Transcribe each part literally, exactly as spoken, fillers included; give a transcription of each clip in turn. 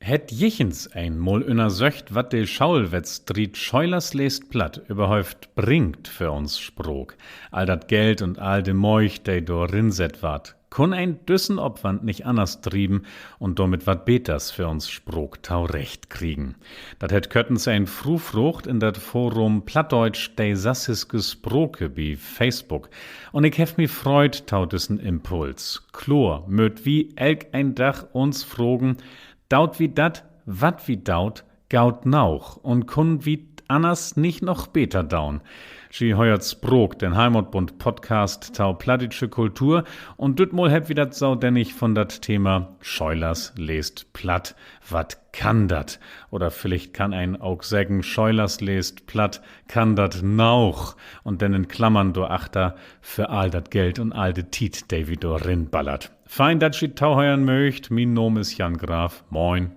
Hett jichtens een mal ünnersöcht, wat de Schoolwettstriet Schölers leest Platt överhaupt bringt för uns Spraak? All dat Geld un all de Möh, de dor rinsett warrt. Kunn een düssen Opwand nich anners drieven un dormit wat Beters för uns Spraak torecht kriegen? Dat hett körtens een Fru fraagt in dat Forum Plattdeutsch, de sassiske Sprake bi Facebook. Un ik heff mi freut to düssen Impuls. Kloor mööt wi elkeen Dag uns fragen: Daut wi dat, wat wi daut, goot noog? Un kunn wi 't anners nich noch beter doon? Ji höört Spraak, den Heimatbund-Podcast to plattdüütsche Kultur. Un dütmal hebbt wi dat so dennig von dat Thema Schölers leest Platt. Wat kann dat? Oder villicht kann een ok seggen: Schölers leest Platt, kann dat noog? Un denn in Klammern dorachter: för all dat Geld un all de Tiet, de wi dor rinballert. Fein, dat ji tohören möögt. Mien Naam is Jan Graf. Moin.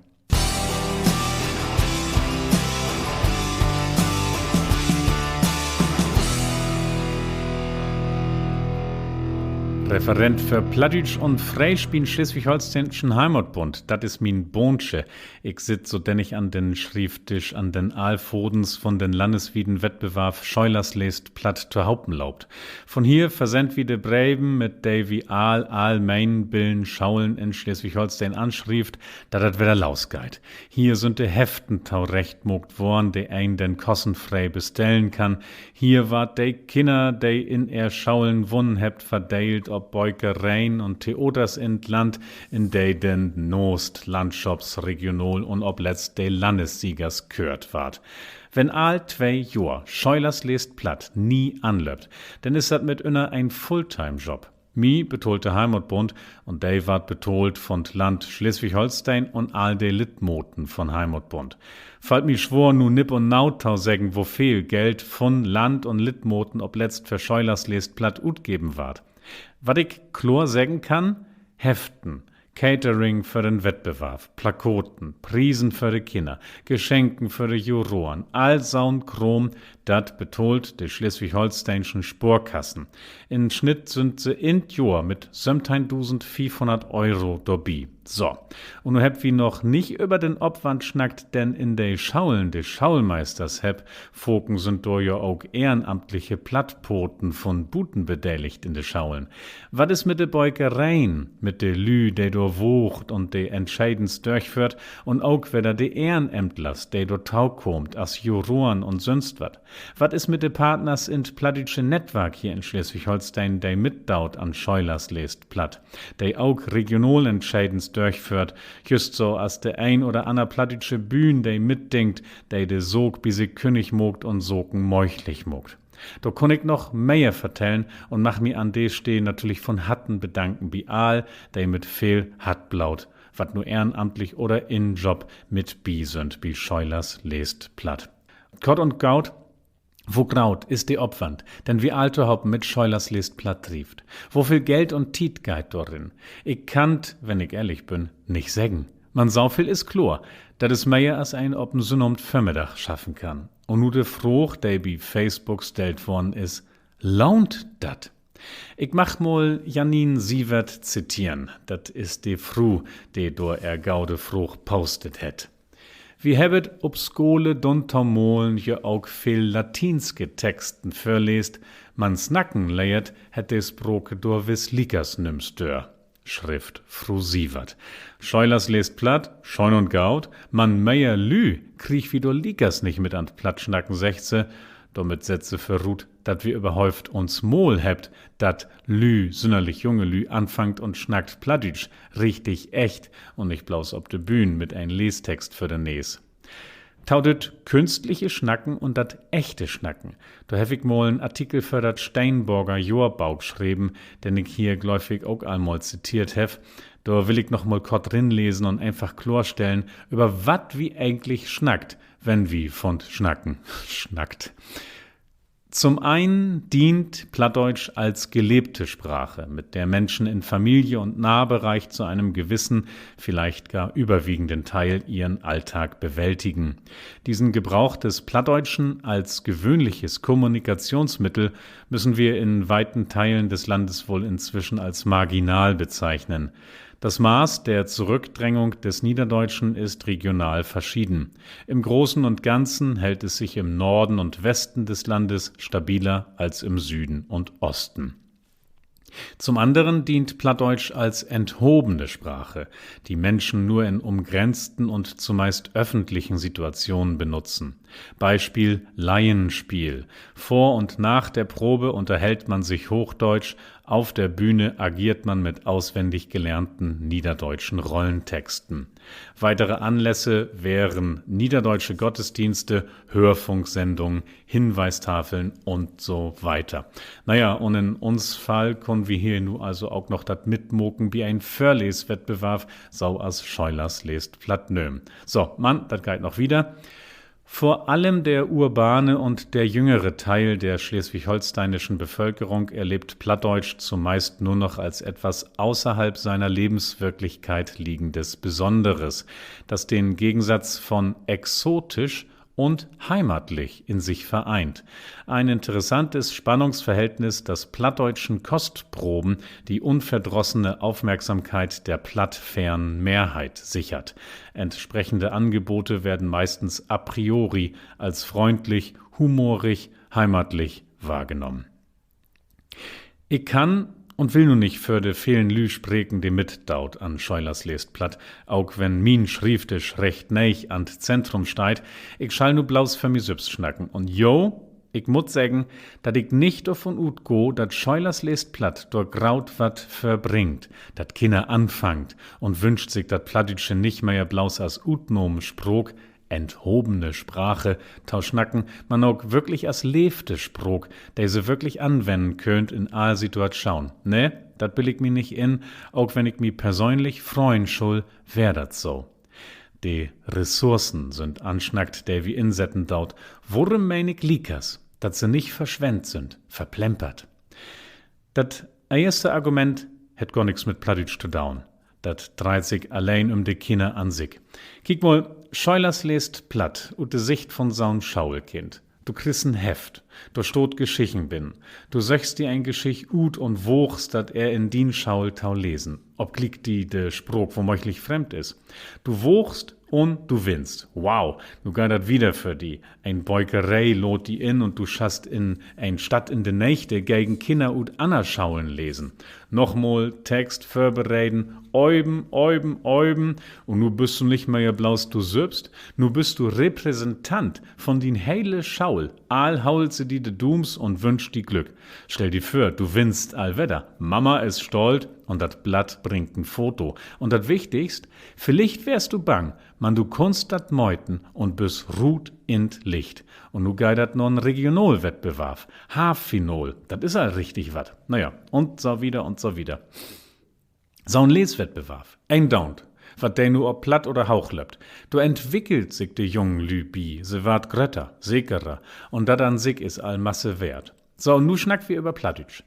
Referent för Plattdüütsch un Freesch bi'n Sleswig-Holsteenschen Heimatbund, dat is mien Baantje. Ik sitt so dennig an den Schrievdisch, an den all Fadens von den landeswieden Wettbewarf Schölers leest Platt tohopen loopt. Von hier versennt wi de Breven, mit de wi all allmeenbillen Scholen in Sleswig-Holsteen anschrievt, dat dat wedder losgeiht. Hier sünd de Heften torechtmaakt worrn, de een denn kostenfree bestellen kann. Hier warrt de Kinner, de in ehr Scholen wunnen hebbt, verdeelt op Bökereen un Theaters in't Land, in de denn naast Landschops-, Regional- un opletzt de Landessiegers köört warrt. Wenn all twee Johr Schölers leest Platt nie anlöppt, denn is dat mitünner en Fulltime-Job. Mi betahlt de Heimatbund, un de warrt betahlt von't Land Sleswig-Holsteen un all de Liddmaten von Heimatbund. Fallt mi swoor, nu nipp un nau to seggen, woveel Geld von Land un Liddmaten opletzt för Schölers leest Platt utgeven warrt. Wat ik kloor seggen kann: Heften, Catering för den Wettbewarf, Plakaten, Priesen för de Kinner, Geschenken för de Juroren, all so'n Kraam, dat betahlt de sleswig-holsteenschen Sporkassen. In Snitt sünd se in't Johr mit söventeihndusendfiefhunnert Euro dorbi. So, un nu hebbt wi noch nich över den Opwand snackt, den in de Scholen de Schoolmeisters hebbt. Faken sünd dor jo ok ehrenamtliche Plattpaten von buten bedeligt in de Scholen. Wat is mit de Bökereen, mit de Lüüd, de dor waakt un de Entschedens dörchföhrt, un ok wedder de Ehrenämtlers, de dor tokaamt as Juroren un sünst wat? Wat is mit de Partners in't plattdüütsche Nettwark hier in Sleswig-Holsteen, de mitdaut an Schölers leest Platt, de ok Regionalentschedens dörchföhrt, jüst so as de een oder anner plattdüütsche Bühn, de mitdenkt, de de Saak bi sik künnig maakt un Saken mööglich maakt? Dor kunn ik noch mehr vertellen un mag mi an de Steed natürlich von Harten bedanken bi all, de mit veel Hartbloot, wat nu ehrenamtlich oder in Job, mit bi sünd bi Schölers leest Platt. Kort un goot: Wo groot is de Opwand, den wi all tohopen mit Schölers leest Platt drievt? Woveel Geld un Tiet geiht dor rin? Ik kann't, wenn ik ehrlich bün, nich seggen. Man so veel is kloor: Dat is mehr, as een op en Sünnavend-Vörmiddag schaffen kann. Un nu de Fraag, de bi Facebook stellt worrn is: Lohnt dat? Ik mag mal Janine Siewert ziteren. Dat is de Fru, de dor ehr gode Fraag postet hett. Wi hebbet op Skole dunntomalen jo ok veel latienske Texten vörleest, man snacken lehrt hett de Sprake dor wiss liekers nüms dör, schrifft Fru Siewert. Schölers leest Platt, schöön un goot, man mehr Lüüd kriegt wi dor liekers nich mit an't Plattsnacken, seggt se. Dormit sett se vörut, dat wi överhaupt uns Maal hebbt, dat Lüüd, sünnerlich junge Lüüd, anfangt un snackt Plattdüütsch, richtig echt, un nich bloots op de Bühn mit en Leestext vör de Nees. To dat künstliche Snacken un dat echte Snacken, dor heff ik mal en Artikel för dat Steenborger Johrbauk schreven, den ik hier, glööv ik, ok al mal ziteert heff. Dor will ik noch mal kort rinlesen un eenfach kloorstellen, över wat wi egentlich snackt, wenn wi von Snacken snackt. Zum einen dient Plattdeutsch als gelebte Sprache, mit der Menschen in Familie und Nahbereich zu einem gewissen, vielleicht gar überwiegenden Teil ihren Alltag bewältigen. Diesen Gebrauch des Plattdeutschen als gewöhnliches Kommunikationsmittel müssen wir in weiten Teilen des Landes wohl inzwischen als marginal bezeichnen. Das Maß der Zurückdrängung des Niederdeutschen ist regional verschieden. Im Großen und Ganzen hält es sich im Norden und Westen des Landes stabiler als im Süden und Osten. Zum anderen dient Plattdeutsch als enthobene Sprache, die Menschen nur in umgrenzten und zumeist öffentlichen Situationen benutzen. Beispiel Laienspiel. Vor und nach der Probe unterhält man sich Hochdeutsch, auf der Bühne agiert man mit auswendig gelernten niederdeutschen Rollentexten. Weitere Anlässe wären niederdeutsche Gottesdienste, Hörfunksendungen, Hinweistafeln und so weiter. Na ja, un in uns Fall kunnen wi hier nu also ok noch dat Mitmaken bi en Vörleeswettbewarf, so as Schölers leest Platt nömen. So, man dat geiht noch wieder. Vor allem der urbane und der jüngere Teil der schleswig-holsteinischen Bevölkerung erlebt Plattdeutsch zumeist nur noch als etwas außerhalb seiner Lebenswirklichkeit liegendes Besonderes, das den Gegensatz von exotisch und heimatlich in sich vereint. Ein interessantes Spannungsverhältnis, das plattdeutschen Kostproben die unverdrossene Aufmerksamkeit der plattfernen Mehrheit sichert. Entsprechende Angebote werden meistens a priori als freundlich, humorig, heimatlich wahrgenommen. Ik kann un will nu nich för de velen Lüüd spreken, de mitdaut an Schölers leest Platt, ok wenn mien Schrievdisch recht neeg an't Zentrum steiht. Ik schall nu bloots för mi sülvst snacken. Un jo, ik mutt seggen, dat ik nich dorvun utgah, dat Schölers leest Platt dor graut wat för bringt, dat Kinner anfangt un wünscht sik, dat Plattdüütsche nich mehr bloots as Utnahmespraak, enthobene Sprache, to snacken, man ok würklich as leevte Spraak, de se würklich anwennen köönt in all Situatschoon. Nee, dat bill ik mi nich in, ok wenn ik mi persönlich freuen schull, weer dat so. De Ressourcen sünd ansnackt, de wi insetten doot. Worüm meen ik liekers, dat se nich verschwennt sünd, verplempert? Dat eerste Argument hett gor nix mit Plattdüütsch to doon. Dat dreiht sik alleen üm de Kinner an sik. Kiek mal, Schölers leest Platt ut de Sicht von so'n Schaulkind. Du kriggst en Heft, dor staht Geschichten binnen. Du söchst di en Geschicht ut un waagst, dat ehr in dien Schaul to lesen, opgliek di de Spraak womööglich fremd is. Du waagst un du winnst. Wow, nu geiht dat wieder för di. En Bökeree laadt di in un du schasst in en Stadt in de Neegde gegen Kinner ut anner Schaulen lesen. Nochmal Text vörbereden, öven, öven, öven. Un nu büst du nich mehr bloots du sülvst, nu büst du Repräsentant von dien hele Schaul. All hoolt se di de Duums un wünscht di Glück. Stell di vör, du winnst al wedder. Mama is stolt un dat Blatt bringt en Foto. Un dat Wichtigst: Villicht weerst du bang, man du kunnst dat möten un büst rut in't Licht. Un nu geiht dat na 'n Regionalwettbewarf. Halffinal, dat is al richtig wat. Na ja, un so wieder un so wieder. So'n Leeswettbewarf, eendoont, wat de nu op Platt oder Hooch löppt, dor entwickelt sik de jungen Lüüd bi, se warrt grötter, sekerer, un dat an sik is al Masse weert. So, nu snackt wi över Plattdüütsch.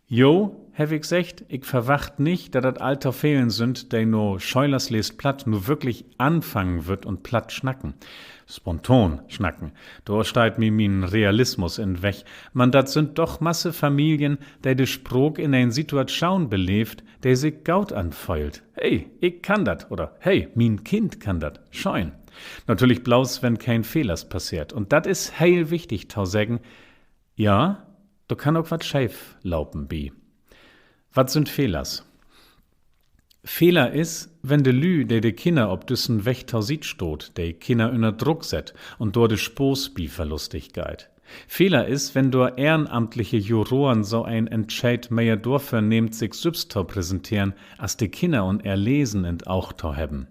Jo, heff ik seggt, ik verwacht nich, dat dat all to velen sünd, de na Schölers leest Platt nu würklich anfangen wüllt un Platt snacken. Spontan snacken. Dor steiht mi mien Realismus in'n Weg. Man dat sünd doch Masse Familien, de de Spraak in en Situatschoon beleevt, de sik goot anföhlt. Hey, ik kann dat, oder hey, mien Kind kann dat. Schöön. Natürlich bloots, wenn keen Fehlers passeert. Un dat is heel wichtig to seggen, ja, dor kann ok wat scheef lopen bi. Wat sünd Fehlers? Fehler is, wenn de Lüüd, de de Kinner op düssen Weg to Siet staht, de Kinner ünner Druck sett un dor de Spaaß bi verlustig geiht. Fehler is, wenn dor ehrenamtliche Juroren so en Entscheed mehr dorför nehmt, sik sülvst to präsenteren, as de Kinner un ehr Lesen in't Oog to hebben.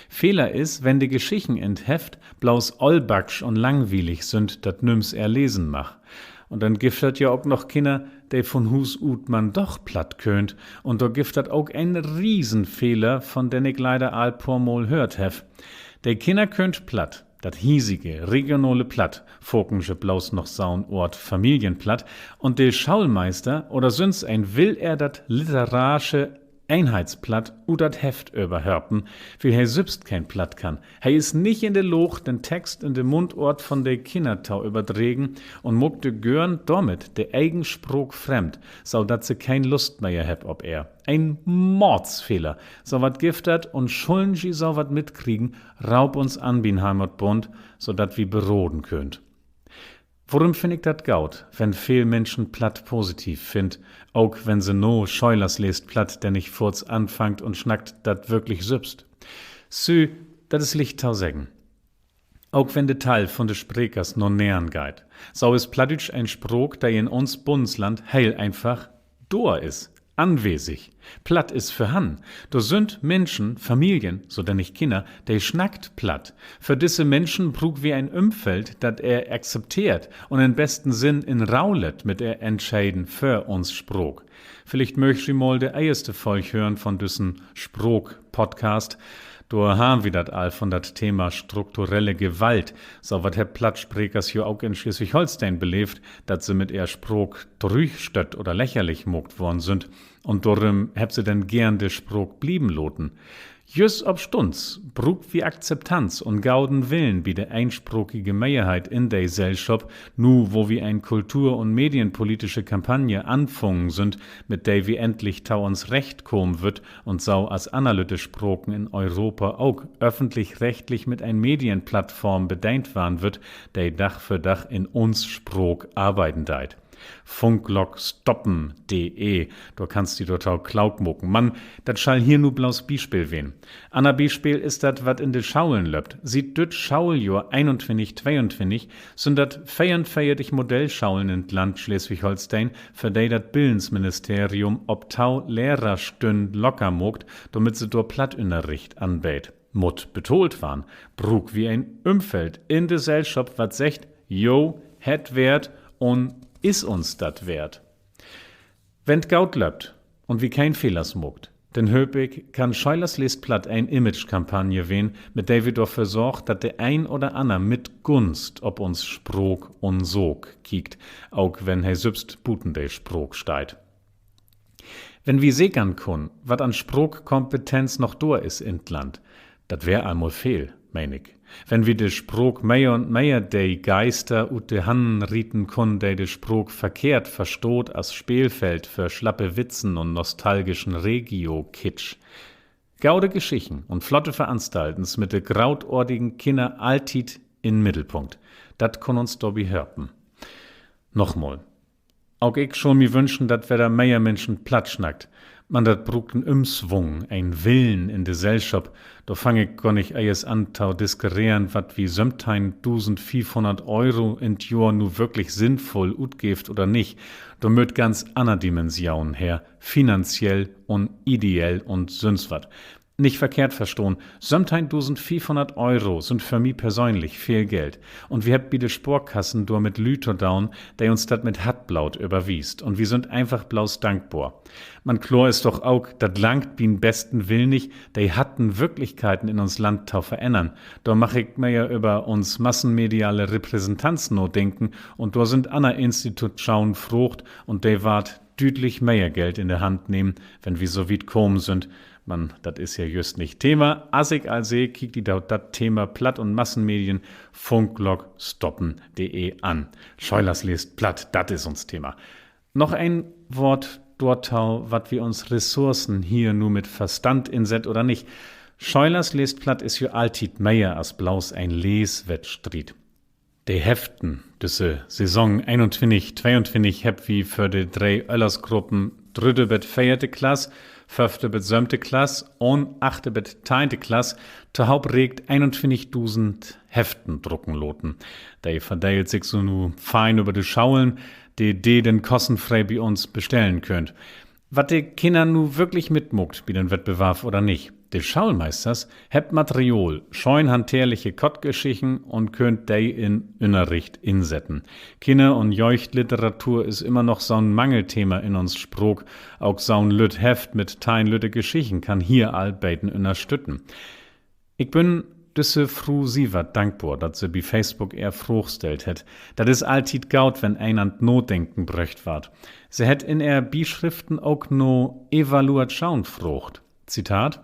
Fehler is, wenn de Geschichten in't Heft bloots ollbacksch un langwielig sünd, dat nüms ehr lesen mag. Un denn gifft dat ja ok noch Kinner, de von Huus ut man doch Platt köönt. Un dor gifft dat ok en Riesenfehler, von den ik leider al poor Mal höört heff. De Kinner köönt Platt, dat hiesige, regionale Platt, faken je bloots noch so'n Oort Familienplatt, un de Schaulmeister oder sünst een will ehr dat literarsche Eenheitsplatt ut dat Heft överhörpen, wiel he sülvst keen Platt kann. He is nich in de Laag, den Text in de Mundoort von de Kinner to överdregen, un maakt de Göörn dormit de egen Spraak fremd, so dat se keen Lust mehr hebbt op ehr. En Mordsfehler. So wat gifft dat, un schullen ji so wat mitkriegen, raupt uns an bi'n Heimatbund, so dat wi beraden köönt. Worüm finn ik dat goot, wenn veel Minschen Platt positiv finnt, ok wenn se na Schölers leest Platt denn nich foorts anfangt un snackt dat würklich sülvst? Sü, dat is licht to seggen. Ok wenn de Tall von de Sprekers na nerrn geiht, so is Plattdüütsch en Spraak, de in uns Bundsland heel eenfach dor is, anwesig. Platt is vörhannen. Dor sünd Minschen, Familien, so denn nich Kinner, de snackt Platt. För disse Minschen bruukt wi en Ümfeld, dat ehr akzepteert un in'n besten Sinn in Rauh lett mit ehr Entscheden för uns Spraak. Villicht möögt ji mal de eerste Folg hören von düssen Spraak-Podcast. Dor harrn wi dat al von dat Thema strukturelle Gewalt. So wat hebbt Plattsprekers jo ok in Sleswig-Holsteen beleevt, dat se mit ehr Spraak trüchstött oder lächerlich maakt worrn sünd. Un dorüm hebbt se denn geern de Spraak blieven laten. Jüst opstunns bruukt wi Akzeptanz un goden Willen bi de eensprakige Mehrheit in de Sellschop, nu wo wi en kultur- un medienpolitische Kampagne anfungen sünd, mit de wi endlich to uns Recht kamen wüllt un so as anner lütte Spraken in Europa ok öffentlich-rechtlich mit en Medienplattform bedeent warrn wüllt, de Dag för Dag in uns Spraak arbeiden deit. Funklock stoppen punkt de, dor kannst di dorto klook maken. Man dat schall hier nu bloots Bispeel ween. Anner Bispeel is dat, wat in de Schaulen löppt. Siet dütt Schauljohr eenuntwintig tweeuntwintig sünd dat veerenveertig Modellschaulen in't Land Sleswig-Holsteen, för de dat Billensministerium op to Lehrerstünn locker maakt, dormit se dor Plattünnerricht anbeedt. Mutt betahlt warrn. Bruuk wi en Ümfeld in de Sellschop, wat seggt: Jo, hett Weert un is uns dat weert. Wenn't goot löppt un wi keen Fehlers maakt, denn hööp ik, kann Schölers leest Platt en Imagekampagne ween, mit de wi dorför sorgt, dat de een oder anner mit Gunst op uns Spraak un Saak kiekt, ok wenn he sülvst buten de Spraak steiht. Wenn wi sekern kunnen, wat an Spraakkompetenz noch dor is in't Land, dat weer al mal veel, meen ik. Wenn wi de Spraak mehr un mehr de Geister ut de Hannen rieten kunnen, de de Spraak verkehrt verstaht as Speelfeld för slappe Witzen un nostalgischen Regiokitsch. Gode Geschichten un flotte Veranstaltens mit de grootortigen Kinner alltiet in'n Middelpunkt. Dat kunn uns dorbi helpen. Nochmal. Ok ik schull mi wünschen, dat wedder mehr Minschen Platt snackt. Man dat bruukt en Ümswung, en Willen in de Sellschop. Dor fang ik gor nich eerst an to diskuteren, wat wi söventeihndusendfiefhunnert Euro in't Johr nu würklich sinnvull utgeevt oder nich. Dor mööt ganz anner Dimensionen her, finanziell un ideell un sünst wat. Nich verkehrt verstahn, söventeihndusendfiefhunnert Euro sünd för mi persönlich veel Geld. Un wi hebbt bi de Sporkassen dor mit Lüüd to doon, de uns dat mit Hartbloot överwiest. Un wi sünd eenfach bloots dankbor. Man kloor is doch ok, dat langt bi'n besten Willen nich, de harten Würklichkeiten in uns Land to verännern. Dor mag ik mehr över uns massenmediale Repräsentanz nadenken, un dor sünd anner Institutschonen fraagt, un de warrt düütlich mehr Geld in de Hand nehmen, wenn wi so wiet kamen sünd. Man dat is ja jüst nich Thema. As ik al sä, kiek di doch dat Thema Platt un Massenmedien, funklock stoppen punkt de an. Schölers leest Platt, dat is uns Thema. Noch een Woort dorto, wat wi uns Ressourcen hier nu mit Verstand insett oder nich. Schölers leest Platt is jo alltiet mehr as bloots en Leeswettstriet. De Heften, düsse Saison eenuntwintig tweeuntwintig, hebbt wi för de dree Öllersgruppen, drüdde bet veerte Klass, föffte bet sövte Klass un achte bet teihnte Klass, tohoop reekt eenuntwintigdusend Heften drucken laten. De verdeelt sik so nu fein över de Scholen, de de denn kostenfree bi uns bestellen köönt. Wat de Kinner nu würklich mitmaakt bi den Wettbewarf oder nich: De Schoolmeisters hebbt Material, schöön hanteerliche Kortgeschichten, un köönt de in'n Ünnerricht insetten. Kinner- un Jöögdliteratur is immer noch so'n Mangelthema in uns Spraak. Ok so'n lütt Heft mit teihn lütte Geschichten kann hier al beten ünnerstütten. Ik bün Düsse Fru Siewert dankbor, dat se bi Facebook ehr Fraag stellt hett. Dat is alltiet goot, wenn een an't Nadenken bröcht warrt. Se hett in ehr Bischriften ok na Evaluatschoon fraagt. Zitat: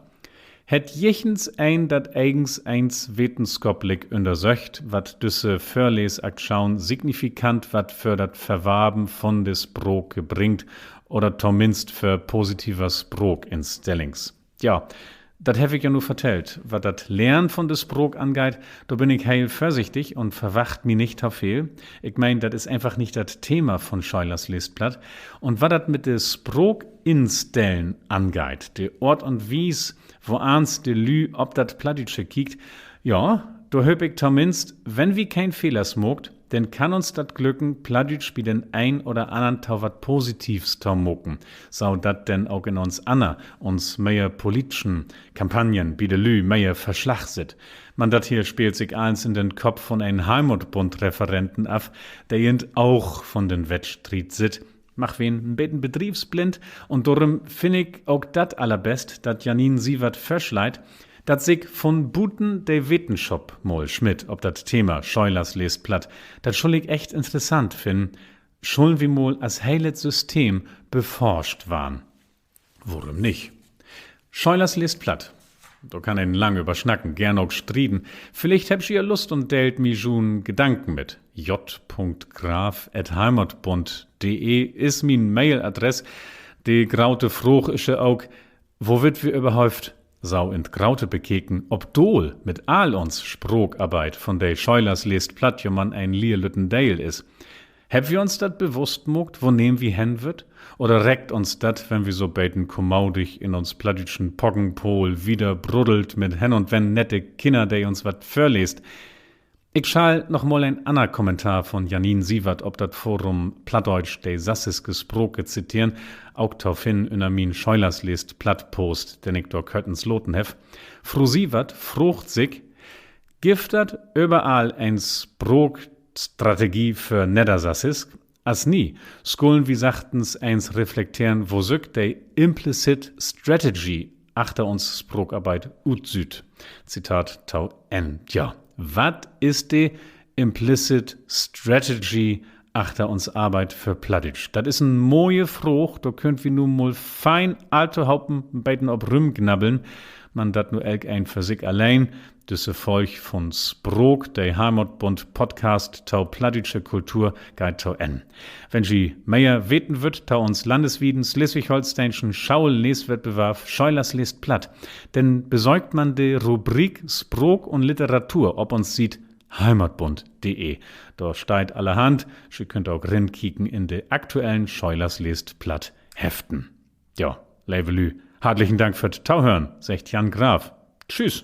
Hett jichtens een dat egens eens wetenschoplik ünnersöcht, wat düsse Vörleesakschoon signifikant wat för dat Verwarven von de Spraak bringt oder tominnst för positiver Spraakinstellings? Ja, dat heff ik ja nu vertellt. Wat dat Lehren von de Spraak angeiht, dor bün ik heel vörsichtig un verwacht mi nich to veel. Ik meen, dat is eenfach nich dat Thema von Schölers leest Platt. Un wat dat mit de Spraakinstellen angeiht, de Oort un Wies, woans de Lüüd op dat Plattdüütsche kiekt, ja, dor hööp ik tominnst, wenn wi keen Fehlers maakt, denn kann uns dat glücken, Plattdüütsch bi den een oder annern to wat Positives to maken, so dat denn ok in uns anner, uns mehr politischen Kampagnen bi de Lüüd mehr Verslag sitt. Man dat hier speelt sik allens in den Kopp von en Heimatbund-Referenten af, de in't Oog von den Wettstriet sitt. Mag ween, en beten bedriefsblind, un dorüm finn ik ok dat allerbest, dat Janine Siewert vörsleit, dat sik von buten de Wetenschop mal smitt op dat Thema Schölers leest Platt. Dat schull ik echt interessant finnen. Schullen wi mal as helet System beforscht warrn? Worüm nich? Schölers leest Platt. Dor kann een lang över snacken, geern ok strieden. Villicht hebbt ji ja Lust un deelt mi juen Gedanken mit. J Punkt Graf at heimatbund Punkt de is mien Mailadress. De grote Fraag is ja ok, wo wüllt wi överhaupt, so in't Grote bekeken, op daal mit all uns Spraakarbeit, von de Schölers leest Platt ja man en lierlütten Deel is? Hebbt wi uns dat bewusst maakt, woneem wi hen wüllt? Oder reckt uns dat, wenn wi so beten kommodig in uns plattdüütschen Poggenpool wieder bruddelt mit hen un wenn nette Kinner, de uns wat vörleest? Ik schall noch mal en anner Kommentar von Janine Siewert op dat Forum Plattdeutsch, de sassiske Sprake ziteren, ok to finnen ünner mien Schölers leest Platt-Post, den ik dor körtens laten heff. Fru Siewert fraagt sik: Gifft dat överall en Spraakstrategie för Neddersassisk? As nie, schullen wi sachtens eens reflekteren, wo sük de implicit strategy achter uns Spraakarbeit utsüht. Zitat to Enn. Tja, wat is de implicit strategy achter uns Arbeit för Plattdüütsch? Dat is en moje Fraag, dor köönt wi nu mal fein alltohopen en beten op rümgnabbeln, man dat nu elkeen för sik alleen. Düsse Folg von Spraak, de Heimatbund-Podcast to plattdüütsche Kultur, geiht to Enn. Wenn ji mehr weten wüllt to uns landeswieden sleswig-holsteenschen Schoolleeswettbewarf Schölers leest Platt, denn besöökt man de Rubrik Spraak un Literatur op uns Siet heimatbund punkt de. Dor steiht allerhand. Ji köönt ok rinkieken in de aktuellen Schölers leest Platt Heften. Ja, leve Lüüd, hartlichen Dank för't Tohören, seggt Jan Graf. Tschüss.